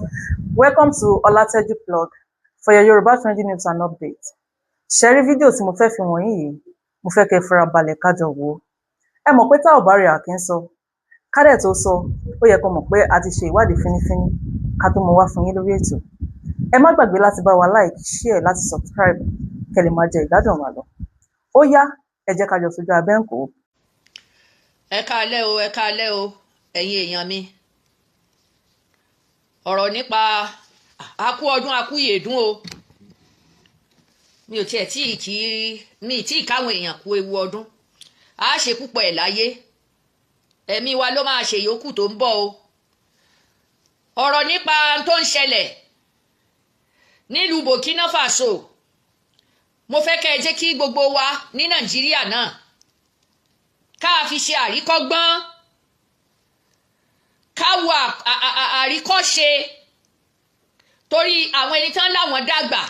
Welcome to Olateju Plug for your Yoruba trending news and updates. Ṣé rí fídíò tí mo fẹ́ fi wọ̀nyí yìí, mo fẹ́ kẹ́ ẹ farabalẹ̀ ká jọ wò ó. Ẹ mọ̀ pé tá ò bá rí a kì í sọ. Ká dẹ̀ tó sọ, ó yẹ kó mọ̀ pé a ti ṣe ìwádìí fínífíní ká tó mú wá fún yín lórí ètò. Ẹ má gbàgbé láti bá wa like, share, láti subscribe kẹ́ lè máa jẹ ìgbádùn wa lọ. Ó yá, ẹ jẹ́ ká jọ fojú abẹ́ ń kó. Ẹ káalẹ́ o, ẹ káalẹ́ o, ẹ̀yin èèyàn mi. Ọ̀rọ̀ nípa akú ọdún, akú yèdún o. Mi ò tiẹ̀ tí ì kí mi tí ì káwọn èèyàn kú ewu ọdún. A ṣe púpọ̀ ẹ̀ láyé, ẹ̀mí wa ló máa ṣe yòókù tó ń bọ̀ o. Ọ̀rọ̀ nípa tó ń ṣẹlẹ̀ nílùú Burkina Faso, mo fẹ́ kẹ́ ẹ jẹ́ kí gbogbo wa ní Nàìjíríà náà ká fi ṣe àríkọ́gbọ́n, ká wo àríkọ́ṣe, torí àwọn ẹni tán láwọn dàgbà,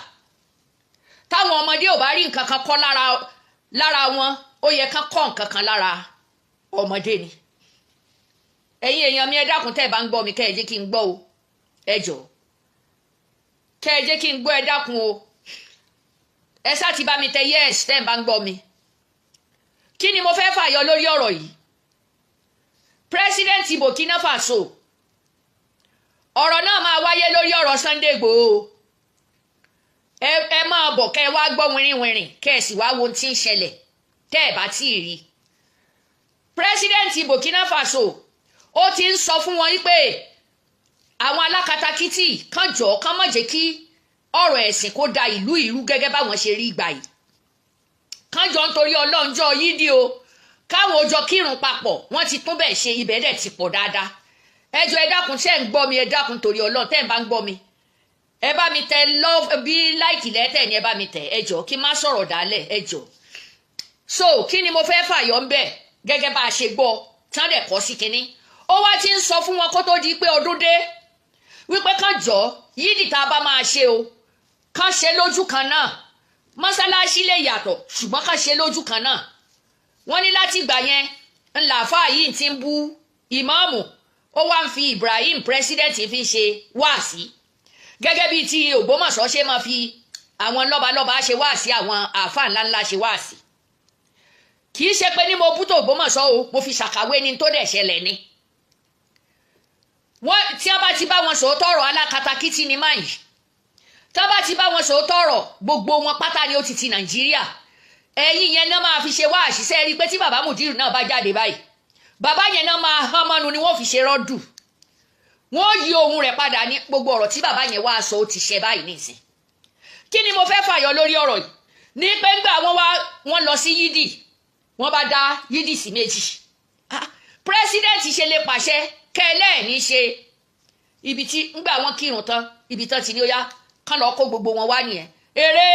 táwọn ọmọdé ò bá rí nǹkan kan kọ́ lára wọn, ó yẹ kán kọ́ nǹkan kan lára ọmọdé ni. Ẹ̀yin èèyàn mi, ẹ dákun, tẹ́ ẹ bá ń gbọ́ mi, kẹ́ ẹ jẹ́ kí n gbọ́ o. Ẹ jọ̀ọ́, kẹ́ ẹ jẹ́ kí n gbọ́, ẹ dákun o. Ẹ sá ti bá mi tẹ yes tẹ́ ẹ bá ń gbọ́ mi. Kí ni mo fẹ́ fàyọ lórí ọ̀rọ̀ yìí? President Burkina Faso, ọ̀rọ̀ náà máa wáyé lórí ọ̀rọ̀ Sunday Igboho. Ẹ máa bọ̀ kẹ́ ẹ wá gbọ́ wìrìwìrì, kẹ́ ẹ sì wá wo ohun tí ń ṣẹlẹ̀ tẹ́ ẹ bá tí ì rí. President Burkina Faso, ó ti ń sọ fún wọn wípé àwọn alákatakítì kàn jọ kàn má jẹ́ kí ọ̀rọ̀ ẹ̀sìn kó da ìlú ìrú gẹ́gẹ́ báwọn ṣe rí ìgbà yìí. Kàn jọ nítorí ọlọ́njọ́ yídì o, káwọn ojọ kírun papọ̀. Wọ́n ti tún bẹ́ẹ̀ ṣe, ibẹ̀ dẹ̀ ti pọ̀ dáadáa. Ẹ jọ̀ọ́, ẹ dákun, ṣé ń gbọ́ mi? Ẹ dákun torí Ọlọ́run, tẹ́ ń bá ń gbọ́ mi, ẹ bá mi tẹ love bí like lẹ́tẹ̀ ni ẹ bá mi tẹ. Ẹ jọ̀ọ́, kí n má sọ̀rọ̀ dálẹ̀, ẹ jọ̀ọ́. So kí ni mo fẹ́ fàyọ ń bẹ̀? Gẹ́gẹ́ bá a ṣe gbọ́ tán dẹ̀ kọ́ sí kinní, ó wá ti ń sọ fún wọn kó tó di pé ọdún dé wípé kàn jọ yídì tá a bá máa ṣe o, kàn ṣe lójú kan náà. Mọ́sálásí lè yàtọ̀, ṣùgbọ́n kàn ṣe lójú kan náà. Wọ́n ní láti ìgbà yẹn ńlá àfáà yìí ti ń bú ìmáàmù. Ó wá ń fi Ibrahim president fi ń ṣe wáàsí, gẹ́gẹ́ bíi ti Ògbómọ̀ṣọ́ ṣe máa fi àwọn lọ́balọ́ba ṣe wáàsí, àwọn àáfàá ńláńlá ṣe wáàsí. Kì í ṣe pé ní mo bú tó Ògbómọ̀ṣọ́ o, mo fi ṣàkàwé ni tó dẹ̀ ṣẹlẹ̀ ni. Wọ́n tí wọ́n bá ti bá wọn sòótọ́ ọ̀rọ̀, alákatakítí ni máa yìí. Tí wọ́n bá ti bá wọn sòótọ́ ọ̀rọ̀, gbogbo wọn pátá ni ó ti ti Nàìjíríà. Ẹ̀yìn yẹn náà máa fi ṣe wá àṣìṣe rí pé tí bàbá Mùdírù náà bá jáde báyìí, bàbá yẹn náà máa hán mọ́nu ni wọ́n fi ṣe rọ́dù, wọ́n yí ohun rẹ̀ padà ní gbogbo ọ̀rọ̀ tí bàbá yẹn wá sọ, ó ti ṣe báyìí nísìn. Kí ni mo fẹ́ fàyọ lórí ọ̀rọ̀ yìí? Ní pé ńgbà wọ́n wá, wọ́n lọ sí yídì, wọ́n bá dá yídì sí méjì. President ṣe lè pàṣẹ kẹlẹ́ ní ṣe ibi tí ńgbà wọ́n kírun tán, ibi tán ti ní ó yá kán lọ kó gbogbo wọn wá nìyẹn. Eré,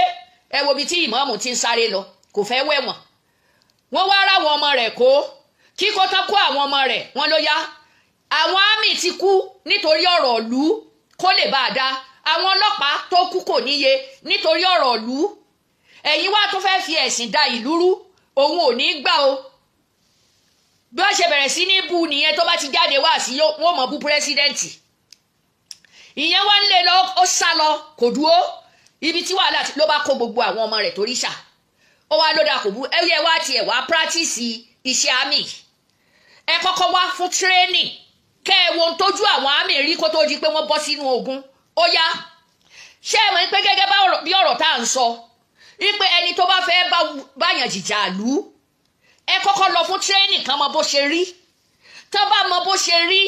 ẹ wo ibi tí ìmáàmù ti ń sáré lọ, kò fẹ́ wẹ̀wọ̀n. Wọ́n wá ráwọn ọmọ rẹ̀ kó kíkó tán, kó àwọn ọmọ rẹ̀, wọ́n ló yá. Àwọn army ti kú nítorí ọ̀rọ̀ ìlú kó lè bá a dá. Àwọn ọlọ́pàá tó kú kò níye nítorí ọ̀rọ̀ ìlú. Ẹ̀yin wá tún fẹ́ fi ẹ̀sìn da ìlú rú, òun ò ní gbà o. Bí wọ́n ṣe bẹ̀rẹ̀ sí ní bú nìyẹn. Tó bá ti jáde wá sí, wọ́n mọ̀ bú president. Ìyẹn wá ń lé lọ, ó sá lọ, kò dúró. Ibi tí wàhálà ló bá kó gbogbo àwọn ọmọ rẹ̀ torí ṣà, ó wá lódà kò bú. Ẹ yẹ wá tiẹ̀ wá practice iṣẹ́ army, ẹ kọ́kọ́ wá fún training, kẹ́ ẹ wo ohun tójú àwọn army rí kó tó di pé wọ́n bọ́ sínú ogun. Ó yá, ṣé ẹ mọ̀ pé gẹ́gẹ́ bí ọ̀rọ̀ tá à ń sọ wípé ẹni tó bá fẹ́ báyàn jìjà lù, ẹ kọ́kọ́ lọ fún training kan, mọ bó ṣe rí. Tán bá mọ bó ṣe rí,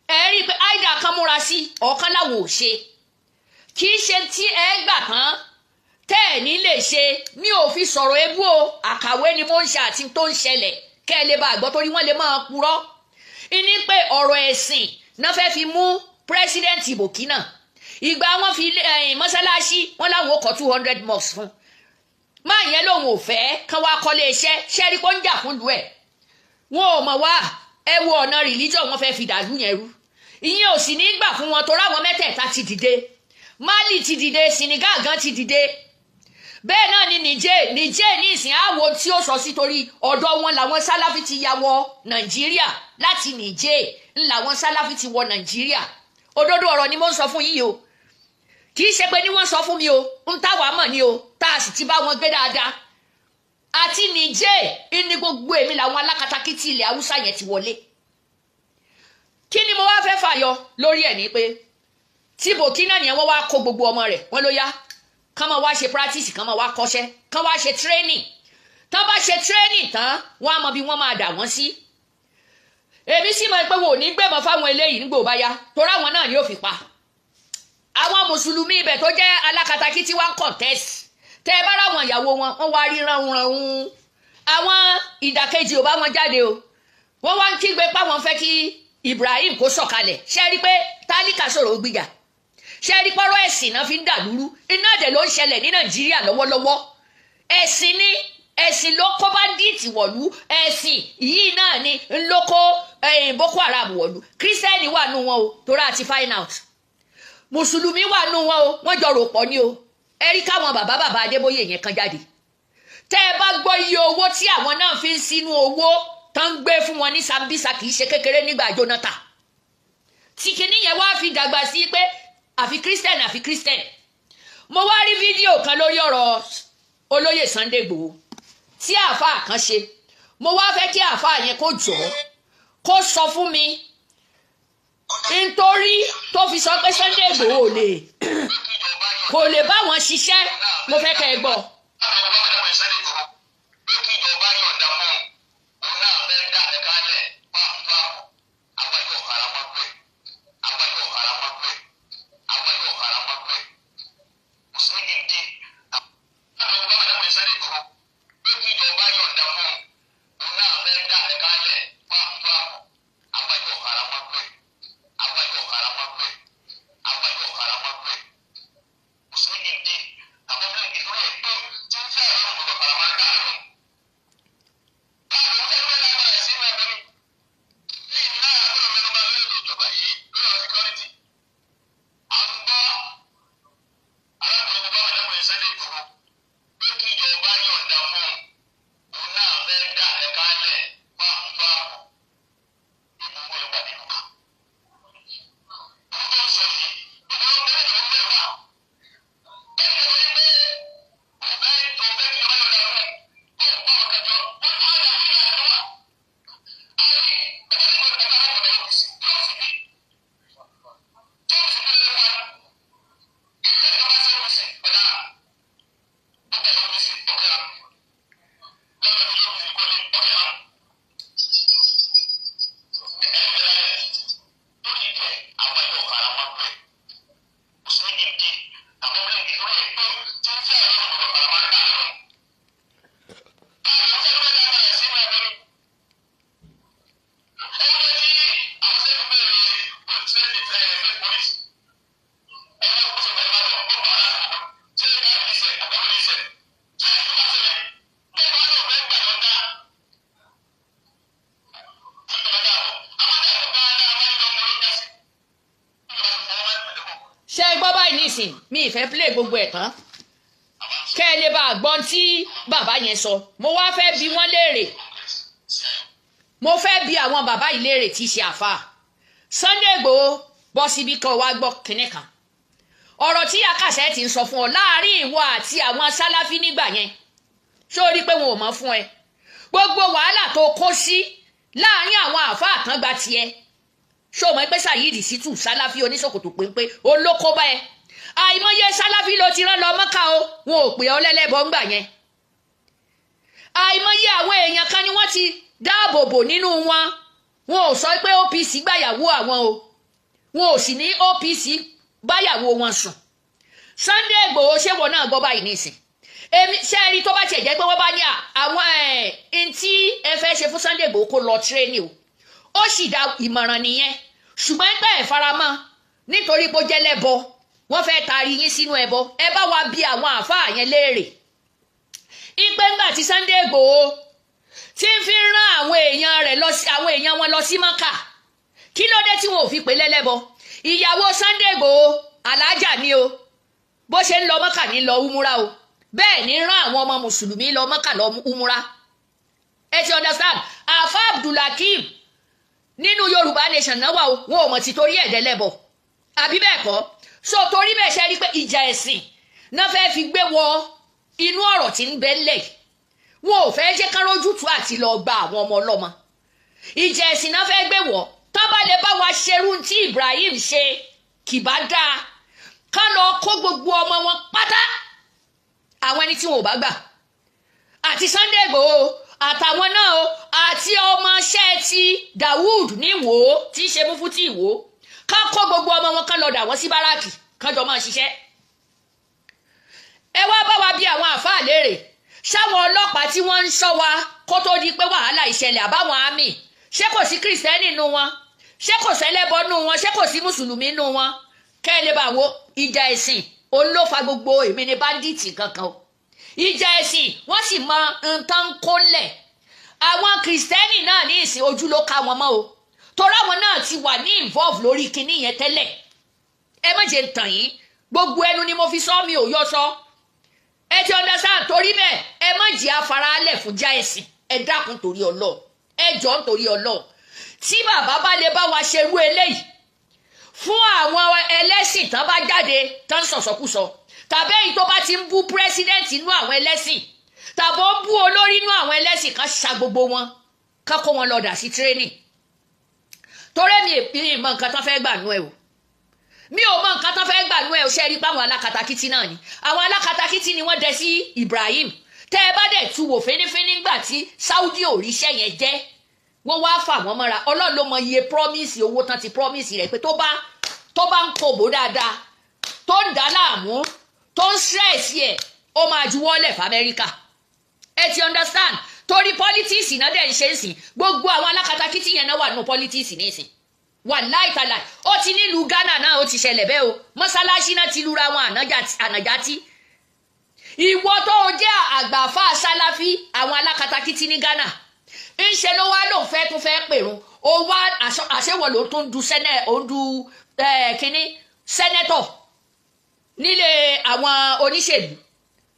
ẹ rí i pé àìdá kan múra sí ọ̀kan láwọn ò ṣe. Kì í ṣe tí ẹ gbà tán tẹ́ ẹ̀ ní lè ṣe. Mi ò fi sọ̀rọ̀ ebú o, àkàwé ni mo ń ṣe àti tó ń ṣẹlẹ̀ kẹ́ ẹ lè bá àgbọ̀, torí wọ́n lè máa purọ́ ìní pé ọ̀rọ̀ ẹ̀sìn náà fẹ́ fi mú president Burkina. Ìgbà wọn fi mọ́sálásí wọn láwọn ó kọ́ 200 mosques fún máa yẹn, lòun ò fẹ́ kán wá kọ́lé iṣẹ́ ṣẹ́rí kó ń jà fún ìlú ẹ̀. Wọn ò mọ̀ wá. Ẹ wo ọ̀nà religion, wọn fẹ́ fi dàlú yẹn rú. Ìyẹn ò sì ní gbà fún wọn, torí àwọn mẹ́tẹ̀ẹ̀ta ti dìde. Mali ti dìde, Senegal gan ti dìde, bẹ́ẹ̀ náà ni Niger. Niger ní ìsìn àwo tí ó sọ sí, torí ọ̀dọ̀ wọn làwọn Sálàfí ti ya wọ Nàìjíríà. Láti Niger ń làwọn Sálàfí ti wọ Nàìjíríà. Òdodo ọ̀rọ̀ ni mo ń sọ fún yín o, kì í ṣe pé ní wọ́n sọ fún mi o, ń táwa mọ̀ ni o, tá a sì ti bá wọn gbé dáadáa. Àti Niger ní gbogbo èmi làwọn alákatakítí ilẹ̀ Haúsá yẹn ti wọlé. Kí ni mo wá fẹ́ fàyọ lórí ẹ̀ ní pé tí Burkina yẹn wọ́n wá kó gbogbo ọmọ rẹ̀, wọ́n ló yá kán máa wá ṣe practice, kán máa wá kọ́ṣẹ́, kán wá ṣe training. Tán bá ṣe training tán, wọ́n á mọ bí wọ́n máa dà wọ́n sí. Èmi sì mọ̀ pé wọn ò ní gbẹ̀mọ́ fáwọn eléyìí nígbò bá yá, torí àwọn náà ni ó fi pa àwọn mùsùlùmí ibẹ̀ tó jẹ́ alákatakítí wá ń contest. Tẹ́ ẹ bá ráwọn ìyàwó wọn, wọ́n wá rí ránhunrànhun. Àwọn ìdàkejì ò bá wọn jáde o, wọ́n wá ń kígbe páwọn fẹ́ kí Ibrahim kó sọ̀kalẹ̀. Ṣé rí pé tálíkà sọ̀rọ̀ gbìjà? Ṣé rí pọ́rọ́ ẹ̀sìn náà fi ń dà lúrú? Iná ẹ̀dẹ̀ ló ń ṣẹlẹ̀ ní Nàìjíríà lọ́wọ́lọ́wọ́. Ẹ̀sìn ni, ẹ̀sìn ló kó báńdíìtì wọ̀lú, ẹ̀sìn yìí náà ni ló kó Boko Haram wọ̀lú. Kírísítẹ́nì wà nù wọn o, torí àti find out. Mùsùlùmí wà nù wọn o, wọ́n jọ rò pọ̀ ní o. Ẹ rí káwọn bàbá bàbá Adébóyè yẹn kan jáde. Tẹ́ ẹ bá gbọ́ iye owó tí àwọn náà fi ń sínú owó tán ń gbé fún wọn ní Sambisa, kì í ṣe kékeré nígbà Jonathan. Tí kinní yẹn wá fi dàgbà sí pé àfi Christian, àfi Christian. Mo wá rí fídíò kan lórí ọ̀rọ̀ olóyè Sunday Igboho tí àáfàá kan ṣe. Mo wá fẹ́ kí àáfàá yẹn kó jọ̀ọ́ kó sọ fún mi nítorí tó fi sọ pé Sunday Igboho lè kò lè bá wọn ṣiṣẹ́. Mo fẹ́ kẹ́ ẹ gbọ́. Ṣé ẹ gbọ́ báyìí nísìn? Mi ì fẹ́ play gbogbo ẹ̀ tán kẹ́ ẹ lè bá a gbọ́n tí bàbá yẹn sọ. Mo wá fẹ́ bi wọ́n léèrè, mo fẹ́ bi àwọn bàbá yìí léèrè tí í ṣe àfáà Sunday Igboho. Bọ́ síbi kan wá gbọ́ kinní kan, ọ̀rọ̀ tí Akásẹ̀ ti ń sọ fún ọ láàrin ìwọ àti àwọn Sálàfí nígbà yẹn. Ṣé o rí pé wọn ò mọ̀ fún ẹ? Gbogbo wàhálà tó kó sí láàrin àwọn àfáà kan gba tiẹ̀. Ṣó mọ̀ pé Saheed Shittu Sálàfí oníṣòkòtò péńpé olókóbá ẹ? Àìmọye Sálàfí ló ti rán lọ Mọ́kà o, wọn ò pè ọ́ lẹ́lẹ́bọ̀ ńgbà yẹn. Àìmọye àwọn èèyàn kan ni wọ́n ti dáàbò bò nínú wọn, wọn ò sọ pé OPC gbàyàwó àwọn o, wọn ò sì ní OPC báyàwó wọn sùn. Sunday Igboho, ṣé wọn náà gbọ́ báyìí nísìn? Èmi ṣe rí tó bá tiẹ̀ jẹ́ pé wọ́n bá ní àwọn ẹ̀ ntí ẹ fẹ́ ṣe fún Sunday Igboho kó lọ tírénì o, ó sì dá ìmọ̀ràn nìyẹn. Ṣùgbọ́n ẹgbẹ́ ẹ̀ faramọ́ nítorí pé ó jẹ́ lẹ́bọ, wọ́n fẹ́ taari yín sínú ẹbọ. Ẹ bá wa bi àwọn àáfàá yẹn léèrè ìpè ńgbà tí Sunday Igboho tí ń fi rán àwọn èèyàn rẹ̀ lọ sí àwọn èèyàn wọn lọ sí Mọ́kà, kí ló dé tí wọn ò fi pè lẹ́lẹ́bọ? Ìyàwó Sunday Igboho alájà ni o, bó ṣe ń lọ Mọ́kà ní lọ umura o, bẹ́ẹ̀ ní rán àwọn ọmọ mùsùlùmí lọ Mọ́kà lọ umura. Ẹ ti understand? Àfa Abdulhakeem nínú Yorùbá Nation náà wà o, wọn ò mọ̀ tí torí ẹ̀dẹ́ lẹ́bọ̀. Àbí bẹ́ẹ̀ kọ́? So torí bẹ́ẹ̀, ṣe rí pé ìjà ẹ̀sìn náà fẹ́ fi gbé wọ inú ọ̀rọ̀ tí ń bẹ ńlẹ̀ yìí. Wọn ò fẹ́ jẹ́ kárójútùú àti lọ gba àwọn ọmọ ọlọ́mọ. Ìjà ẹ̀sìn náà fẹ́ gbé wọ̀. Tá bá lè bá wa ṣerú tí Ibrahim ṣe, kì bá dáa ká lọ kó gbogbo ọmọ wọn pátá, àwọn ẹni tí wọn ò bá gbà, àti Sunday Igboho àtàwọn náà o, àti ọmọọṣẹ́ ti Dawood ní Ìwò tí í ṣe Mufti Ìwò, ká kó gbogbo ọmọ wọn, kán lọ dà wọ́n sí báràkì, kán jọ máa ṣiṣẹ́. Ẹ wá bá wa bí àwọn àáfàá léèrè, ṣáwọn ọlọ́pàá tí wọ́n ń ṣọ́ wa kó tó di pé wàhálà ìṣẹ̀lẹ̀, àbáwọn àmì, ṣé kò sí Christian nínú wọn? Ṣé kò sẹ́lẹ́bọ nínú wọn? Ṣé kò sí mùsùlùmí nínú wọn? Kẹ́ ẹ lè bá wo ìjà ẹ̀sìn òun ló fa gbogbo èmi ní bandit kankan o. Ìjà ẹ̀sìn, wọ́n sì mọ nǹkan kó lẹ̀. Àwọn Christian náà ní ìsìn, ojú ló ká wọn mọ́ o, torí àwọn náà ti wà ní involve lórí kinní yẹn tẹ́lẹ̀. Ẹ má jẹ́ ń tàn yín, gbogbo ẹnu ni mo fi sọ, mi ò yọ sọ. Ẹ ti understand? Torí bẹ́ẹ̀, ẹ má jẹ́ afárálẹ̀ fún já ẹ̀sìn. Ẹ dákun, torí Ọlọ́run, ẹ jọ ń torí Ọlọ́run. Tí bàbá bá lè bá wa ṣerú eléyìí fún àwọn ẹlẹ́sìn tán bá jáde tán sọ̀sọ̀kúsọ, tàbí èyí tó bá ti ń bú president inú àwọn ẹlẹ́sìn, tàbí ó ń bú olórí inú àwọn ẹlẹ́sìn, kan ṣa gbogbo wọn, kán kó wọn lọ dà sí training. Torí mi ì mọ nǹkan tán fẹ́ gbà nú ẹ o, mi ò mọ nǹkan tán fẹ́ gbà nú ẹ o. Ṣe rí pé àwọn alákatakítí náà ni, àwọn alákatakítí ni wọ́n dẹ sí Ibrahim. Tẹ́ ẹ bá dẹ̀ tu wò fínífíní, ńgbà tí Saudi ò ríṣẹ́ yẹn jẹ́, wọ́n wá fà wọ́n mọ́ra. Ọlọ́run ló mọ iye promise owó tán ti promise rẹ̀ pé tó bá ń kòbó dáadáa, tó ń dá láàmú, tó ń stress yẹ, ó máa juwọ́lẹ̀ fún Amẹ́ríkà. Ẹ ti understand? Torí politics náà dẹ̀ ń ṣe ń sìn. Gbogbo àwọn alákatakítí yẹn náà wà nínú politics nísìn, wà láìtàláì. Ó ti nílùú Ghana náà, ó ti ṣẹlẹ̀ bẹ́ẹ̀ o. Mọ́sálásí náà ti lura wọn ànájátí. Ìwọ tó o jẹ́ àgbàfà sáláfí, àwọn alákatakítí ní Ghana ńṣe ló wá lóun fẹ́ tún fẹ́ pèrún. Ó wá àṣewọ̀ ló tún du sẹ́nẹ̀, ó ń du kínní senator nílé àwọn oníṣèlú.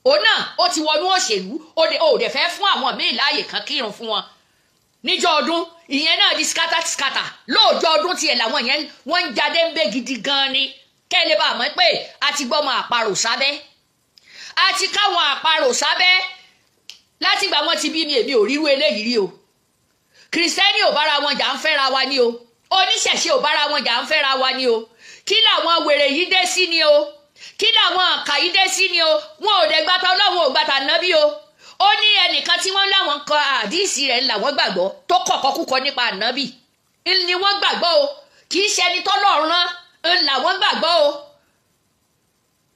Òun náà ó ti wọnú òṣèlú, ó dẹ̀ fẹ́ fún àwọn míì láàyè kan kírun fún wọn níjọ́ ọdún. Ìyẹn náà di scatter scatter lóòjọ́ ọdún tiẹ̀ làwọn yẹn wọ́n ń jáde ń bẹ gidi gan ni. Kẹ́ ẹ lè bá a mọ̀ pé a ti gbọ́mọ àparò sábẹ́, a ti káwọn àparò sábẹ́. Látìgbà wọn ti bí mi, èmi ò ríru eléyìí rí o. Christian ò bára wọn jà, ń fẹ́ra wa ni o. Oníṣẹ̀ṣe ò bára wọn jà, ń fẹ́ra wa ni o. Kí làwọn wèrè yìí dé sí ni o? Kí làwọn àkà yìí dé sí ni o? Wọn ò dẹ̀ gbàtà Ọlọ́run, ò gbàtà nábì o. Ó ní ẹnìkan tí wọ́n láwọn kọ àdíìsì rẹ̀ làwọn gbàgbọ́, tó kọ̀kọ́ kúkọ nípa ànábì ni wọ́n gbàgbọ́ o. Kì í ṣe ẹni tọ́lọ́run rán ń làwọn gbàgbọ́ o.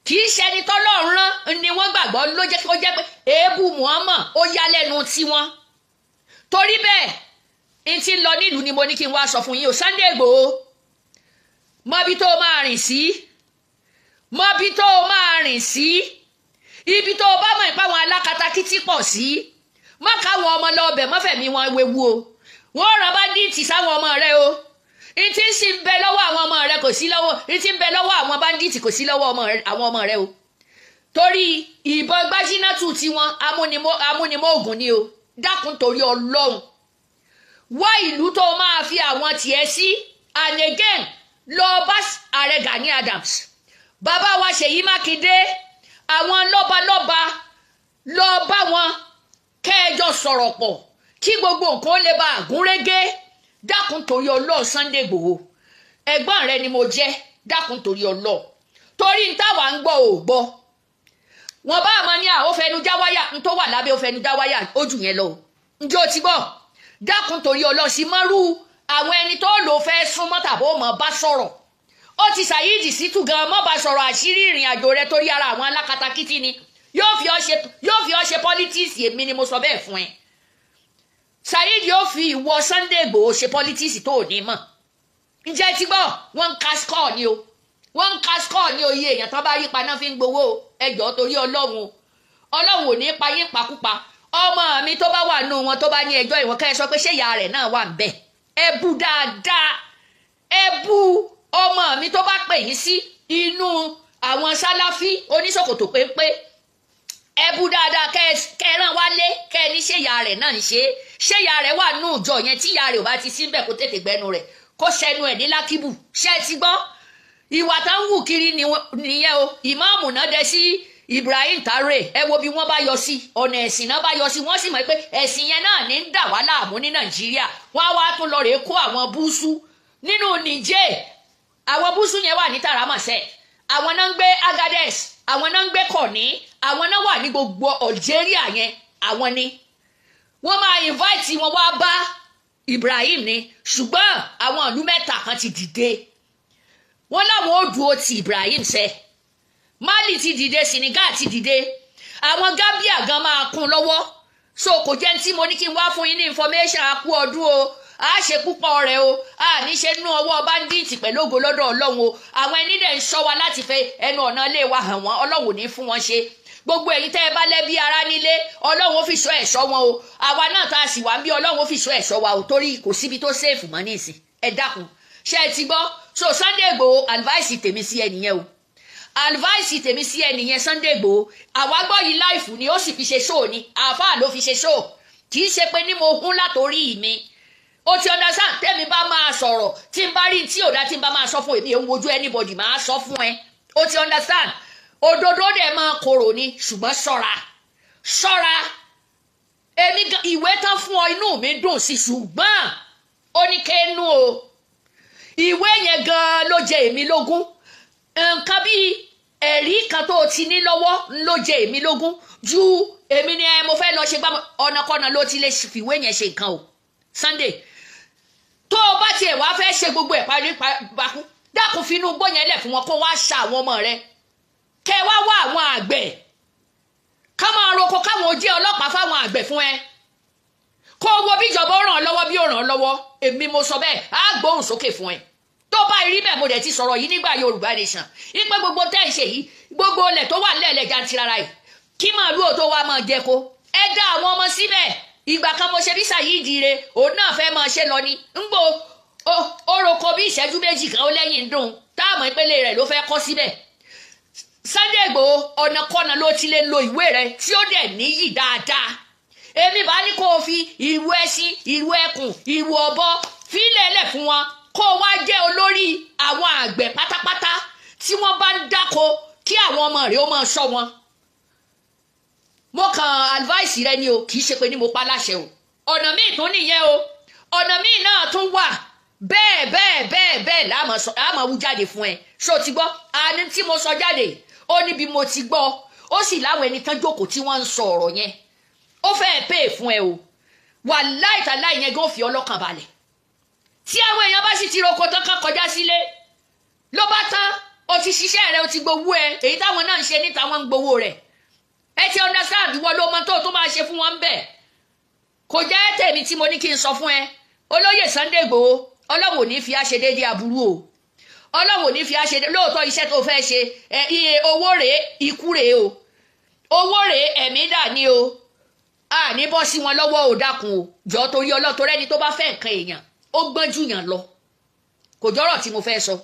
Kì í ṣe ẹni tọ́lọ́run rán ni wọ́n gbàgbọ́, ló jẹ́ kó jẹ́ pé èébú Muhammad ó yá lẹ́nu tiwọn. Torí bẹ́ẹ̀, n ti lọ nílùú ni mo ní kí n wá sọ fún yín o. Sunday Igboho, mọbi tó máa rìn sí, mọbi tó máa rìn sí. Ibi tó o bá mọ̀ ìpá àwọn alákatakítí pọ̀ sí, má káwọn ọmọ lọ ọbẹ̀, mọ́fẹ̀mí wọn wewu o. Wọ́n rán bandit sáwọn ọmọ rẹ o. Ìtí sì ń bẹ lọ́wọ́ àwọn ọmọ rẹ kò sí lọ́wọ́, ìtí ń bẹ lọ́wọ́ àwọn bandit kò sí lọ́wọ́ àwọn ọmọ rẹ o. Torí ìbọn gbájínátù tiwọn, amúnimóògùn ni o. Dákun, torí Ọlọ́run, wá ìlú tó máa fi àwọn tiẹ̀ sí. And again, lọ bá ààrẹ Gani Adams, bàbá wa Ṣèyí Mákindé, àwọn lọ́balọ́ba, lọ bá wọn kẹjọ sọ̀rọ̀ pọ̀ kí gbogbo nǹkan lè bá àgúnrégé. Dákun, torí Ọlọ́ọ̀, Sunday Igboho, ẹ̀gbọ́n rẹ ni mo jẹ́. Dákun, torí Ọlọ́ọ̀, torí n táwa ń gbọ́ ò gbọ́ wọn bá àmọ́ ní à ó fẹnu já wáyà, n tó wà lábẹ́ ó fẹnu já wáyà, ó jù yẹn lọ o. Ǹjẹ́ o ti gbọ́? Dákun, torí Ọlọ́ọ̀, sí mọ́rú àwọn ẹni tó lò fẹ́ súnmọ́ tàbí ó mọ̀ bá sọ̀rọ̀. Ó ti Saheed Shittu gan, mọ́ bá sọ̀rọ̀ àṣírí ìrìn àjò rẹ, torí ara àwọn alákatakítí ni, yóò fi ọ́ ṣe politics. Èmi ni mo sọ bẹ́ẹ̀ fún ẹ. Saheed yóò fi ìwọ Sunday Igboho ṣe politics tó ò ní mọ̀. Ǹjẹ́ ti gbọ́? Wọ́n ń ka score ni o, wọ́n ń ka score ní oyè èèyàn tán bá rí paná fi ń gbowó. Ẹjọ́, torí Ọlọ́run o, Ọlọ́run ò ní pa yín pakúpa. Ọmọ mi tó bá wà nù wọn, tó bá ní ẹjọ́ ìwọ̀n, ká ẹ sọ pé ṣé ìyá rẹ̀ náà wà ń bẹ̀. Ẹ bú dáadáa, ẹ bú ọmọ mi tó bá pè yín sí inú àwọn sáláfí oníṣòkòtò péńpé. Ẹ bú dáadáa, kẹ ẹ rán wálé, kẹ ẹ ní ṣé ìyá rẹ̀ náà ń ṣe, ṣé ìyá rẹ̀ wà nù ìjọ yẹn. Tí ìyá rẹ̀ ò bá ti síbẹ̀, kó tètè gbẹnu rẹ̀, kó ṣẹnu ẹ̀ ní lákìbù. Ṣé ẹ ti gbọ́? Ìwà tá ń wù kiri nìyẹn o. Ìmáàmù náà dẹ sí Ibrahim Traore, ẹ wo bí wọ́n bá yọ sí, ọ̀nà ẹ̀sìn náà bá yọ sí. Wọ́n sì mọ̀ pé ẹ̀sìn yẹn náà ní ń dà wá láàmú ní Nàìjíríà. Wọ́n á wá tún lọ rèé kó àwọn búùsù nínú Niger. Àwọn búùsù yẹn wà ní Taramasẹ, àwọn náà ń gbé Agadez, àwọn náà ń gbé Kọ̀ní, àwọn náà wà ní gbogbo Algeria yẹn. Àwọn ni wọ́n máa invite wọn wá bá Ibrahim ni. Ṣùgbọ́n àwọn ìlú mẹ́ta kan ti dìde, wọ́n láwọn ò dúró ti Ibrahim sẹ́. Mali ti dìde, Senegal ti dìde, àwọn Gambia gan máa kún lọ́wọ́. So kò jẹ́ tí mo ní kí n wá fún yín ní information. A kú ọdún o, a ṣe púpọ̀ rẹ̀ o, a ní ṣe nú ọwọ́ bandit pẹ̀lú ògo lọ́dọ̀ Ọlọ́run o. Àwọn ẹni dẹ̀ ń ṣọ́ wa láti fẹ́ ẹnu ọ̀nà ilé wa hàn wọ́n. Ọlọ́run ò ní fún wọn ṣe. Gbogbo èyí tẹ́ ẹ bá lẹ́bí ara nílé, Ọlọ́run ó fi ṣọ́ ẹ̀ṣọ́ wọn o. Àwa náà tá a sì wá ń bí, Ọlọ́run ó fi ṣọ́ ẹ̀ṣọ́ wa o, torí kò síbi tó safe mọ́ nísìn. Ẹ dákun, ṣé ẹ ti gbọ́? So Sunday Igboho, advice tèmi sí ẹ nìyẹn o, advice tèmi sí ẹ nìyẹn. Sunday Igboho, àwa gbọ́ yìí live ni, ó sì fi ṣe show ni, àáfàá ló fi ṣe show, kì í ṣe pé ní mo hún látòrí mi. O ti understand? Tẹ́mi bá máa sọ̀rọ̀, tí n bá rí tí ò dá, tí n bá máa sọ fún èmi, ń wojú anybody máa sọ fún ẹ. O ti understand? Òdodo dẹ̀ máa korò ni, ṣùgbọ́n ṣọ́ra, ṣọ́ra. Èmi ìwé tán fún ọ, inú mi dùn sí, ṣùgbọ́n ó ní kéénú o. Ìwé yẹn gan-an ló jẹ èmi lógún. Nǹkan bíi ẹ̀rí kan tó o ti ní lọ́wọ́ ló jẹ èmi lógún ju. Èmi ni mo fẹ́ lọ ṣe gbá ọ̀nàkọ́nà ló ti lè fìwé yẹn ṣe nǹkan o. Sunday, tó o bá tiẹ̀ wá fẹ́ ṣe gbogbo ẹ̀ parí bakú, dákun, finú gbó yẹn lẹ̀ fún wọn, kó wá ṣa àwọn ọmọ rẹ, kẹ wá wá àwọn àgbẹ̀ ká máa roko, káwọn ojú ọlọ́pàá fáwọn àgbẹ̀ fún ẹ, kó o wo bí ìjọba ó ràn ọ́ lọ́wọ́, bí ó ràn ọ́ lọ́wọ́. Èmi mo sọ bẹ́ẹ̀, á gbóhùn sókè fún ẹ tó bá rí bẹ́ẹ̀. Mo dẹ̀ ti sọ̀rọ̀ yìí nígbà Yorùbá Nation ipe gbogbo tẹ́ ẹ̀ ṣe yìí, gbogbo ilẹ̀ tó wà nílẹ̀ jantirara yìí, kí màálù ò tó wá máa jẹ kó ẹ dá àwọn ọmọ síbẹ̀. Ìgbà kan mo ṣe bí Saheed re, òun náà fẹ́ máa ṣe lọ ni ńgbò ó roko bí ìṣẹ́jú 2 kan, ó lẹ́yìn dùn táàmù ìpele rẹ̀ ló fẹ́ kọ́ síbẹ̀. Sunday Igboho, ọ̀nàkọ́nà ló ti lè lo ìwé rẹ̀ tí ó dẹ̀ níyì dáadáa. Èmi bá ní kó o fi ìrù ẹṣin, ìrù ẹkùn, ìrù ọ̀bọ fílẹ̀ lẹ̀ fún wọn, kó o wá jẹ́ olórí àwọn àgbẹ̀ pátápátá tí wọ́n bá ń dáko, kí àwọn ọmọ rẹ̀ ó máa ṣọ́ wọn. Mo kàn advice rẹ ni o, kì í ṣe pé ní mo pa láṣẹ o. Ọ̀nà míì tún nìyẹn o, ọ̀nà míì náà tún wà bẹ́ẹ̀ bẹ́ẹ̀ bẹ́ẹ̀ bẹ́ẹ̀ láàmú wú jáde fún ẹ. Ṣó ti gbọ́? Àní tí mo sọ jáde, ó níbi mo ti gbọ́, ó sì láwọn ẹni tán jókòó tí wọ́n ń sọ ọ̀rọ̀ yẹn. Ó fẹ́ẹ́ pè fún ẹ o. Wàláì tàláì yẹn gan fi ọlọ́kàn balẹ̀. Tí àwọn èèyàn bá sì ti roko tán, kán kọjá sílé, ló bá tán. O ti ṣiṣẹ́ rẹ, o ti gbowó ẹ. Èyí táwọn náà ń ṣe níta, wọ́n ń gbowó rẹ̀. Ẹ ti understand? Ìwọ ló mọ tó tó máa ṣe fún wọn bẹ́ẹ̀. Kò jẹ́ tèmi tí mo ní kí n sọ fún ẹ, olóyè Sunday Igboho. Ọlọ́run ò ní fi á ṣe déédéé aburú o. Ọlọ́run ò ní fi á ṣe. Lóòótọ́, iṣẹ́ tó fẹ́ ṣe ẹ, iye owó rèé, ikú rèé o, owó rèé, ẹ̀mí dà ní o. A ní bọ́ sí wọn lọ́wọ́ o. Dákun o, jọ, torí Ọlọ́run, torí ẹni tó bá fẹ́ nǹkan èèyàn, ó gbọ́n jù yàn lọ. Kò jọ́rọ̀ tí mo fẹ́ sọ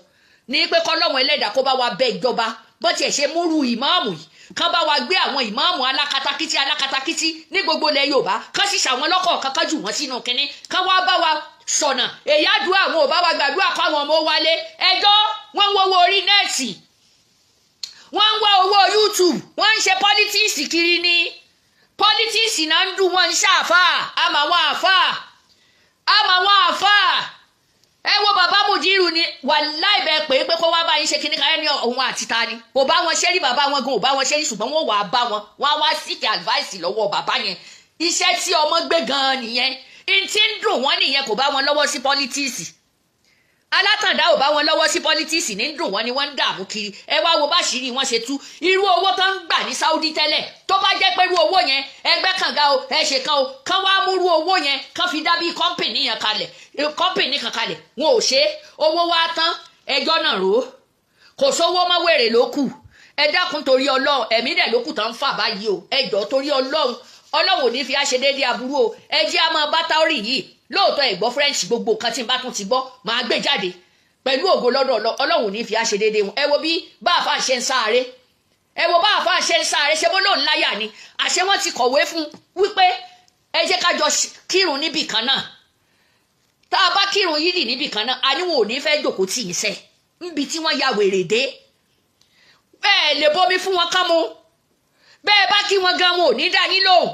ní pé kọ́lọ́run ẹlẹ́dàá kó bá wa bẹ ìjọba, bó tiẹ̀ ṣe múrú ìmáàmù yìí, kán bá wa gbé àwọn ìmáàmù alákatakítí alákatakítí ní gbogbo ilẹ̀ Yorùbá, kán sì ṣàwọn lọ́kọ̀ọ̀kan, kán jù wọ́n sínú kínní, kán wá bá wa sọ̀nà. Èyí àdúrà àwọn ò bá wa gbàdúrà kọ́ àwọn ọmọ wálé. Ẹjọ́ wọ́n ń wọ́wọ́ orí net, wọ́n ń wá owó YouTube, wọ́n ń ṣe politics kiri ní politics náà ń dùn. Wọ́n ń ṣàfà àmọ́ àwọn àfà, àmọ́ àwọn àfà. Ẹ wo bàbá Mùdírù ni, wàláì bẹ́ẹ̀ pé kó wá bá yín ṣe kíní kan ní òun àti ta ni kò bá wọn ṣe rí. Bàbá wọn gan ò bá wọn ṣe rí, ṣùgbọ́n wọ́n wàá bá wọn, wọ́n á wá seek advice lọ́wọ́ bàbá yẹn. Iṣẹ́ tí ọmọ gbé gan-an nìyẹn, n tí ń dùn wọ́n nìyẹn. Kò bá wọn lọ́wọ́ sí politics, alátàndá ò bá wọn lọ́wọ́ sí politics ní dùn wọ́n ni wọ́n ń dààmú kiri. Ẹ wá wo báṣìírí wọn ṣe tú. Irú owó tó ń gbà ní Saudi tẹ́lẹ̀, tó bá jẹ́ pé irú owó yẹn, ẹgbẹ́ kànga o, ẹ ṣe kan o, kán wá múrú owó yẹn, kán fi dá bí company yẹn kalẹ̀, company kan kalẹ̀. Wọn ò ṣe é. Owó wá tán, ẹjọ́ náà rò ó, kò sówó mọ́, wèrè ló kù. Ẹ dákun, torí Ọlọ́run, ẹ̀mí dẹ̀ ló kù tán ń fà báyìí o. Ẹ jọ̀ọ́, torí Ọlọ́run, Ọlọ́run ò ní fi á ṣe déédéé aburú o. Ẹ jẹ́ á máa bá táórì yìí. Lóòótọ́ ẹ gbọ́ French, gbogbo nǹkan tí n bá tún ti gbọ́, máa gbé jáde pẹ̀lú ògo lọ́dọ̀ Ọlọ́run. Ò ní fi á ṣe déédéé wọn. Ẹ wo bí bá àfa ṣe ń sáré, ẹ wo bá àfa ṣe ń sáré, ṣé bó lóun láyà ni? Àṣé wọ́n ti kọ̀wé fún wípé ẹ jẹ́ ká jọ kírun níbì kan náà. Tá a bá kírun yídì níbì kan náà, àníwọ̀n ò ní fẹ́ jòkó tì í sẹ́. Níbi tí wọ́n ya wèrè dé, ẹ lè bomi fún wọn kán mu. Bẹ́ẹ̀ bá kí wọn gan, wọn ò ní dá yín lóhùn.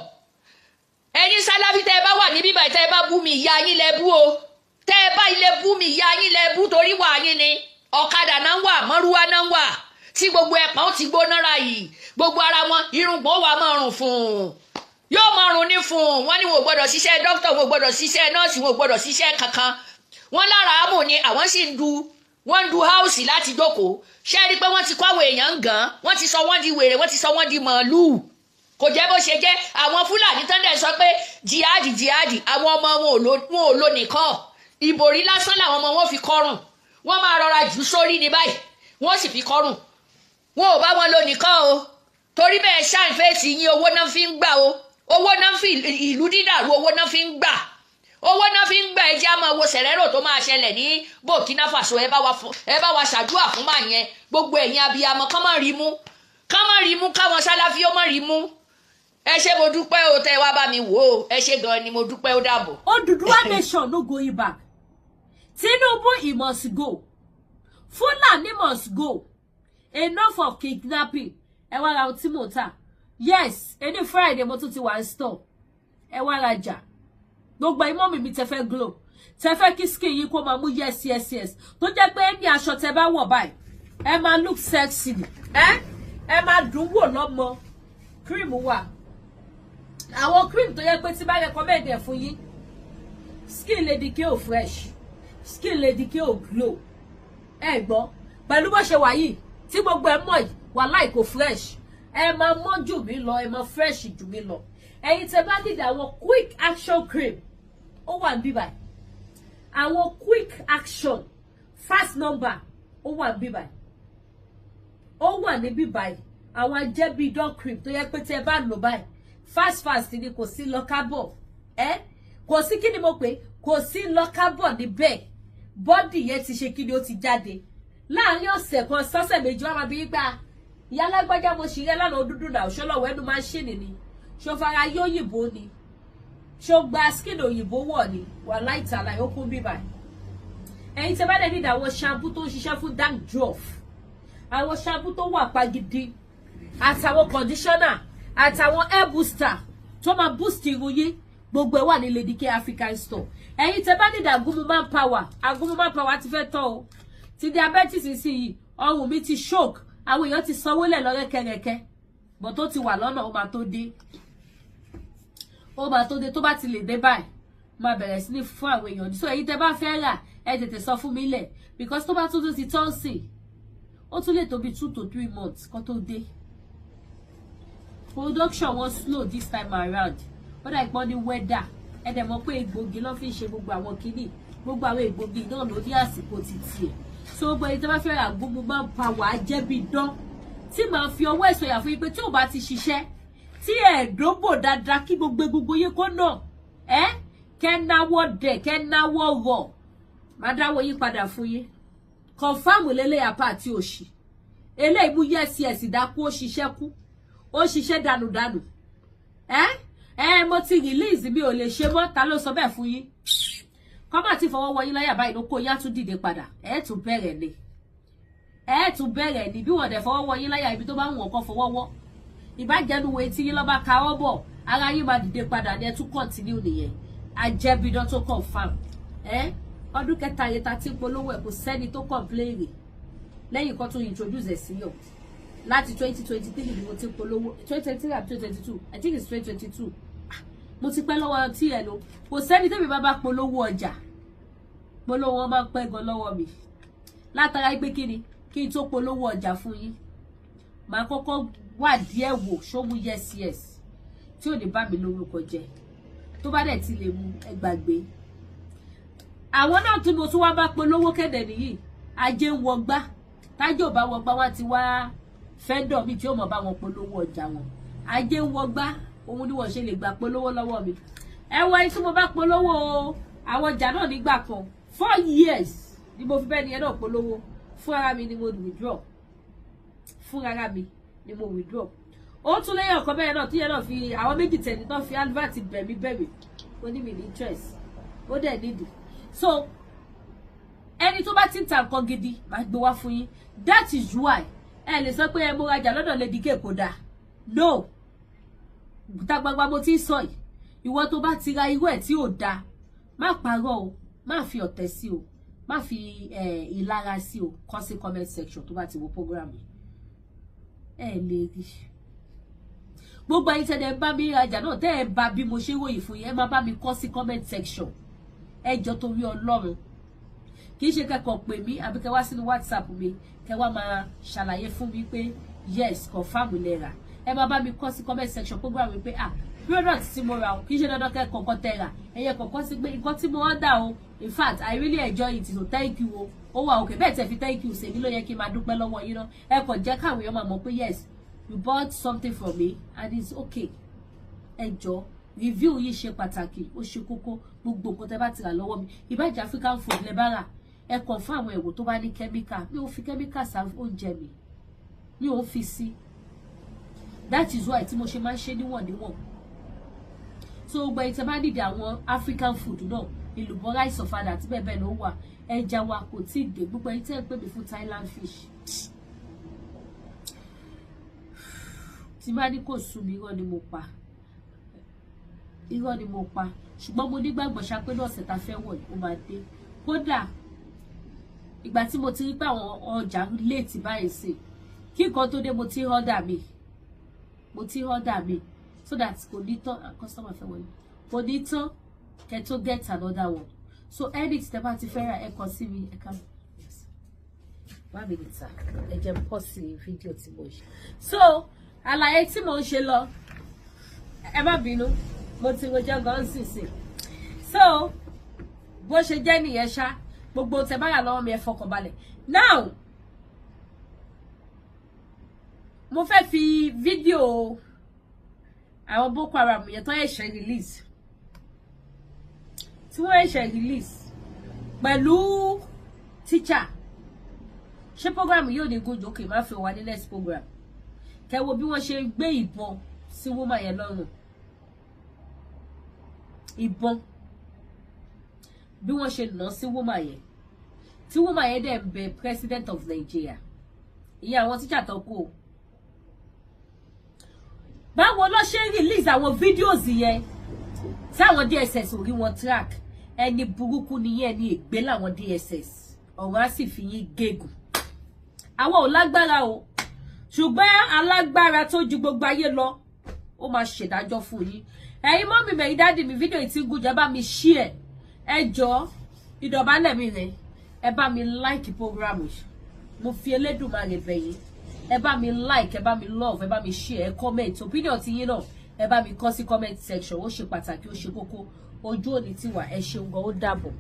Ẹ̀yin Sálàfí, tẹ́ ẹ bá wà ní bíbá, tẹ́ ẹ bá bú mi, ìyá yín lẹ bú o. Tẹ́ ẹ bá ilé bú mi, ìyá yín lẹ bú, torí wà yín ni ọ̀kadà náà wà, mọ́rúwá náà wà, tí gbogbo ẹ̀pọ̀n ti gbóná ra yìí, gbogbo ara wọn, irùngbọ̀n wà máa rùn fún un, yóò máa rùn ní fún un. Wọ́n ní wọn ò gbọ́dọ̀ ṣiṣẹ́ dókítà, wọn ò gbọ́dọ̀ ṣiṣẹ́ nọ́ọ̀sì, wọn ò gbọ́dọ̀ ṣiṣẹ́ kankan. Wọ́n lára àmù ni àwọn sì ń du, wọ́n ń du house láti jókòó. Ṣé ẹ rí i pé wọ́n ti kó àwọn èèyàn gan, wọ́n ti sọ wọ́n di wèrè, wọ́n ti sọ wọ́n di màálùú. Kò jẹ́ bó ṣe jẹ́. Àwọn Fúlàní tán dẹ̀ sọ pé jihadi, jihadi, àwọn ọmọ wọn ò lo nìkan. Ìbòrí lásán làwọn ọmọ wọn fi kọrùn. Wọ́n máa rọra jù sórí ní báyìí, wọ́n sì fi kọrùn. Wọn ò bá wọn lo nìkan o. Torí bẹ́ẹ̀, ṣàǹfẹ̀sì yín, owó náà fi ń gbà o. Owó náà fi ìlú dídàrú, owó náà fi ń gbà, owó náà fi ń gbà. Ẹ jẹ́ á máa wo sẹ̀rẹ̀rò tó máa ṣẹlẹ̀ ní Burkina Faso. Ẹ bá wa ṣàdúrà fún màá yẹn. Gbogbo ẹ̀yin abiyamọ, kán má rí mú, kán má rí mú, káwọn Sálàfí ó má rí mú. Ẹ ṣé, mo dúpẹ́ o. Tẹ́ wá bá mi wò ó, ẹ ṣé gan ni, mo dúpẹ́, ó dàbọ̀. Odùduwà nation no going back. Tinubu, he must go. Fulani must go. Enough of kidnapping. Ẹ wá ra ohun tí mò ń tà. Yes, ẹni Friday mo tún ti wà ń store. Ẹ wá rajà. Gbogbo ìmọ̀ mi tẹ fẹ́ glow, tẹ fẹ́ kí skin yín kó máa mú yes, yes, yes, tó jẹ́ pé ní aṣọ tẹ bá wọ̀ báyìí, ẹ máa look sexy, ẹ máa dùn wò lọ́mọ. Cream wà, àwọn cream tó yẹ pé tí bá recommend ẹ̀ fún yín, skin Lady K ò fresh, skin Lady K ò glow. Ẹ gbọ́, pẹ̀lú bó ṣe wà yìí tí gbogbo ẹ mọ̀ yìí, wàláì kò fresh. Ẹ máa mọ́ jù mí lọ, ẹ máa fresh jù mí lọ. Ẹ̀yin tẹ́ bá need àwọn quick action cream, ó wà níbí báyìí. Àwọn quick action fast number, ó wà níbí báyìí, ó wà níbí báyìí. Àwọn ajẹ́bíidán cream tó yẹ pé tí ẹ bá lò báyìí, fast fast ni, kò sí lọ́kábọ̀. Ẹ kò sí, kí ni mo pè, kò sí lọ́kábọ̀ níbẹ̀. Body yẹn ti ṣe kí ni, ó ti jáde láàrin ọ̀sẹ̀ kan sọ́sẹ̀ 2. Wọ́n máa bí gbà, ìyá alágbájá, mo ṣì rẹ́ lánàá, dúdú náà ṣọlọ́wọ́ ẹnu máa ń ṣe nìní, ṣọfara yóyìnbó ni, ṣó gba skin òyìnbó wọ̀ ni. Wà láìtàlà, ó kún bíbà. Ẹ̀yin tẹ́ bá dẹ̀ nídìí àwọn shampoo tó ń ṣiṣẹ́ fún dandruff, àwọn shampoo tó wà pagidi, àtàwọn conditioner, àtàwọn hair booster tó máa boost irun yín, gbogbo ẹ̀ wà ní Lady K African Store. Ẹ̀yin tẹ́ bá nídìí agumu man power, agumu man power ti fẹ́ tán o. Ti diabetes sí yìí, ọrùn mi ti choke, àwọn èèyàn ti sanwó lẹ̀ lọ́rẹ́kẹrẹkẹ bọ̀, tó ti wà lọ́nà, ó máa tó dé, ó máa tó dé. Tó bá ti lè dé báyìí, máa bẹ̀rẹ̀ sí ní fún àwọn èèyàn. So ẹ̀yin tẹ́ bá fẹ́ rà, ẹ tètè sọ fún mi lẹ̀, because tó bá tún ti tán sí, ó tún lè tó bí 2 to 3 months kó tó dé. Production wọn slow this time around. Ó dà ìpọ́n ní weather. Ẹ dẹ̀ mọ̀ pé egbògi ló fi ń ṣe gbogbo àwọn kinní, gbogbo àwọn egbògi náà ló ní àsìkò títì ẹ̀. So gbogbo ẹni tó bá fẹ́ ra gbogbo máa ń pa wàá jẹ́ bí dán tí màá fi ọwọ́ ẹ̀ sọ̀yà fún yín pé tí ò bá ti ṣiṣẹ́, tí ẹ̀ dóbò dáadáa, kí gbogbo egungun yín kó nà ẹ́, kẹ́ náwó dẹ̀, kẹ́ náwó rọ̀, máa dáwọ́ yín padà fún yín. Confirm lélẹ̀, apá àti òṣì eléyìí mú yes yes dákú, ó ṣiṣẹ́ kú, ó ṣiṣẹ́ dànùdànù. Ẹ ẹ mo ti release, mi ò lè ṣe mọ́. Ta ló sọ bẹ́ẹ̀ fún yín? Kọ́mà tí fọwọ́ wọ yín láyà báyìí ló kó yá, tún dìde padà, ẹ tún bẹ̀rẹ̀ ni, ẹ tún bẹ̀rẹ̀ ni. Bí wọ́n dẹ̀ fọwọ́ wọ yín láyà, ibi tó bá ń wọ̀n kọ́ fọwọ́ wọ́, ìbájẹ́nu wo etí yín lọ́ba ka ọ́ bọ̀, ara yín máa dìde padà ní, ẹ tún continue nìyẹn. Ajẹ́bidán tó confirm. Ẹ ọdún kẹta yẹn ta ti ń polówó ẹ̀, kò sẹ́ni tó complain lẹ́yìn kan tó introduce ẹ̀ sí yàn. Láti 2023 ni mo ti ń polówó, 2023 àbí 2022, I think it's 2022. Mo ti pẹ́ lọ́wọ́ tí ẹ lò. Kò sẹ́ni tẹ́mi bá bá polówó ọjà, polówó wọn máa ń pẹ́ gan lọ́wọ́ mi, látara pé kí ni, kí n tó polówó ọjà fún yín, màá kọ́kọ́ wádìí ẹ̀ wò, ṣó mú yes yes, tí ò ní bá mi lórúkọ jẹ́. Tó bá dẹ̀ ti lè mú, ẹ gbàgbé. Àwọn náà tí mo tún wá bá polówó kéde nìyí, ajé ń wọgbá, tájò bá wọgbá, wá ti wá fẹ́ndọ̀ mi tí ó mọ̀ bá wọn polówó ọjà wọn. Ajé ń wọgbá, òun ni wọ́n ṣe lè gbà polówó lọ́wọ́ mi. Ẹ wọ ẹni tí mo bá polówó àwọn ọjà náà nígbà kan, 4 years ni mo fi bẹ́ẹ̀ ni ẹ náà polówó. Fún ara mi ni mo withdraw, fún ara mi ni mo withdraw. Ó tún lẹ́yìn ọ̀kan bẹ́ẹ̀ náà tí yẹn náà fi àwọn méjì tẹ̀lé tán fi advert bẹ̀mí bẹ̀mí, ó ní mi ní interest, ó dẹ̀ nídìí. So Ẹni tó bá ti ń ta nǹkan gidi, máa gbé wá fún yín. That is why ẹ lè sọ pé ẹ mo rajà lọ́dọ̀ Lady K, kò dáa. No, ta gbangba mo ti ń sọ yìí. Ìwọ tó bá ti ra irú ẹ̀ tí ò dáa, má parọ́ o, má fi ọ̀tẹ̀ sí o, má fi ìlara sí o. Kọ sí comment section tó bá ti wo program yìí. Ẹ lè rí gbogbo ẹ̀yin tẹ́lẹ̀ bá mi rajà náà, tẹ́ ẹ bá bí mo ṣe ròyìn fún yín, ẹ má bá mi kọ sí comment section. Ẹ jọ, torí Ọlọ́run, kì í ṣe kẹ́kọ̀ọ́ pè mí àbí kẹ́ wá sínú WhatsApp mi, kẹ́ wá máa ṣàlàyé fún mi pé yes, confirm lẹ rà. Ẹ má bá mi kọ sí comment section program mi pé, ah, product tí mo rà o, kì í ṣe dandan kẹ́ kọ̀ọ̀kan tẹ́ rà. Ẹ̀yẹ kọ̀ọ̀kan sí pé nǹkan tí mo order o, in fact, I really enjoy it, so thank you o. Ó wà okay bẹ́ẹ̀. Tẹ̀ fi thank you sèmi ló yẹ kí n máa dúpẹ́ lọ́wọ́ yín náà. Ẹ kàn jẹ́ káwọn èèyàn máa mọ̀ pé yes, you bought something from me and it's okay. Ẹ jọ, review yìí ṣe pàtàkì, ó ṣe kókó. Gbogbo nǹkan tẹ́ bá ti rà lọ́wọ́ mi, ìbájá African food lẹ bá rà, ẹ kàn fún àwọn ẹ̀wò tó bá ní chemical. Mi ò fi chemical sa oúnjẹ mi, mi ò fi sí. That is why tí mo ṣe máa ń ṣe níwọ̀n níwọ̀n. So gbogbo ẹ̀yin tẹ́ bá nídìí àwọn African food náà, ìlùbọ́, rice ọ̀fadà àti bẹ́ẹ̀ bẹ́ẹ̀ ló wà. Ẹja wa kò tí ì dé. Gbogbo ẹ̀yin tẹ́ ń pè mí fún Thailand fish, tí bá ní kò sú mi, irọ́ ni mo pa, irọ́ ni mo pa. Ṣùgbọ́n mo nígbàgbọ́ ṣá pé lọ́sẹ̀ tá a fẹ́ wọ̀, ó máa dé. Kódà ìgbà tí mo ti rí pé àwọn ọjà late báyìí sí, kí nǹkan tó dé, mo ti order mi, mo ti order mi, so that kò ní tán. Customer fẹ́ wọlé, kò ní tán kẹ́ tó get another one. So anything tẹ́ bá ti fẹ́ rà, ẹ kàn sí mi. Ẹ ká, one minute sir, ẹ jẹ́ pọ̀ sí fídíò tí mo ṣe. So àlàyé tí mo ń ṣe lọ, ẹ má bínú, mo ti rojọ́ gan sísìn. So bó ṣe jẹ́ nìyẹn ṣá. Gbogbo tẹ́ bá rà lọ́wọ́ mi, ẹ fọkàn balẹ̀. Now, mo fẹ́ fi fídíò àwọn Boko Haram yẹn tó ẹ̀ṣẹ̀ release, tí wọ́n ẹ̀ṣẹ̀ release pẹ̀lú teacher. Ṣé program yóò ní gòjò? Òkè má fi wà ní next program. Kẹ́ wo bí wọ́n ṣe gbé ìbọn sí woman yẹn lọ́rùn, ìbọn, bí wọ́n ṣe nà sí woman yẹn, tí woman yẹn dẹ̀ ń bẹ president of Nigeria. Ìyẹn àwọn tíṣà tó kú o. Báwo ló ṣe ń release àwọn videos yẹn tí àwọn DSS ò rí wọn track? Ẹni burúkú nìyẹn, ẹni ègbé làwọn DSS. Ọ̀rọ̀ á sì fi yín gégùn. Àwọn ò lágbára o, ṣùgbọ́n alágbára tó ju gbogbo ayé lọ, ó máa ṣèdájọ́ fún yín. Ẹ̀yin mummy mẹ̀yìn daddy mi, fídíò yìí ti ń gùn jẹ́, bá mi share. Ẹ jọ̀ọ́, ìdọ̀bálẹ̀ mi rẹ̀, ẹ bá mi like program yìí. Mo fi Elédùmarè bẹ̀ yín, ẹ bá mi like, ẹ bá mi love, ẹ bá mi share, ẹ comment opinion ti yín náà, ẹ bá mi kọ sí comment section. Ó ṣe pàtàkì, ó ṣe kókó. Ojú òní tiwa. Ẹ ṣeun gan, ó dàbọ̀.